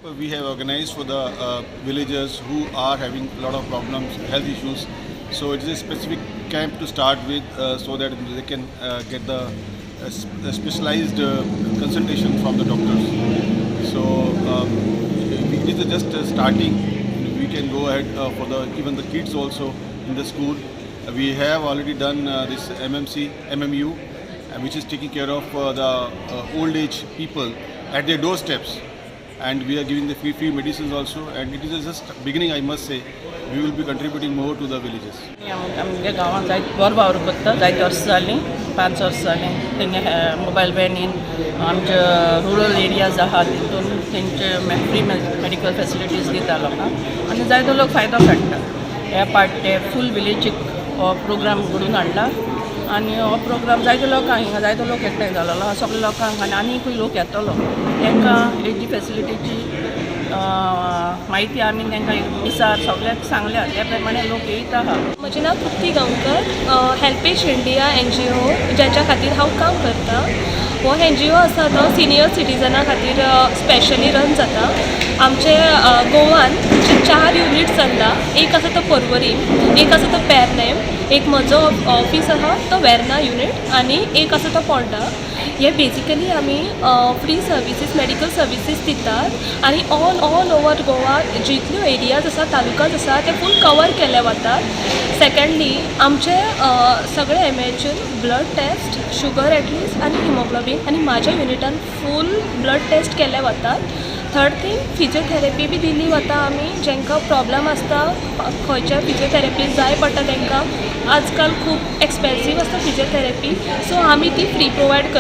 We have organized for the villagers who are having a lot of problems, health issues. So it is a specific camp to start with so that they can get the specialized consultation from the doctors. So it is just starting. We can go ahead for the even the kids also in the school. We have already done this MMC, MMU, which is taking care of the old age people at their doorsteps, and we are giving the free medicines also, and it is just beginning. I must say we will be contributing more to the villages. आमच्या गांवांत जायत बरो वावर करता. जायते वर्सां जालीं, 5 वर्सां जालीं. तेंगे मोबायल व्हॅनीन आमच्या रुरल एरियाज आहा तितून तेंचे फ्री मेडिकल फेसिलिटीज दिता लोकांक आनी जायतो लोक फायदो काडटा. ह्या पाट ते फूल विलेजीक हो प्रोग्राम घडून हाडला आनी हो प्रोग्राम जायते लोकांक हिंगा जायतो लोक एकठांय जालोलो आहा. सगळे लोकांक आनी आनीकूय लोक येतलो. तांकां हेजी फेसिलिटीची म्हायती आमी तांकां मिसार सगळ्याक सांगल्या, त्या प्रमाणे लोक येयत आहा. म्हजें नांव तृप्ती गांवकर. हेल्पेज इंडिया एनजीओ ज्याच्या खातीर हांव काम करतां, हो एनजीओ आसा तो सिनियर सिटीजना खातीर स्पेशली रन जाता. आमचे गोवान जे चार युनीट चल्ला, एक आसा तो पर्वरी, एक आसा तो पेरनेम, एक म्हजो ऑफीस आहा तो वेर्ना युनीट आनी एक आसा तो पोंडा. हे बेजिकली आमी फ्री सर्विसीस, मेडिकल सर्विसीस दितात आनी ऑल ओवर गोवा जितल्यो एरियाज आसा, तालुकाज आसा, ते फूल कवर केले वतात. सेकंडली, आमचे सगळे एमएचून blood test, sugar at least आनी हिमोग्लोबीन आनी म्हाज्या युनिटान फूल ब्लड टेस्ट केले वतात. थर्ड थींग, फिजियोथेरपी बी दिली वता आमी. जांकां प्रॉब्लम आसता, खंयच्या फिजियोथेरपी जाय पडटा तांकां, आजकाल खूब एक्सपेन्सीव आसता फिजियोथेरपी, सो आमी ती फ्री प्रोवायड करता.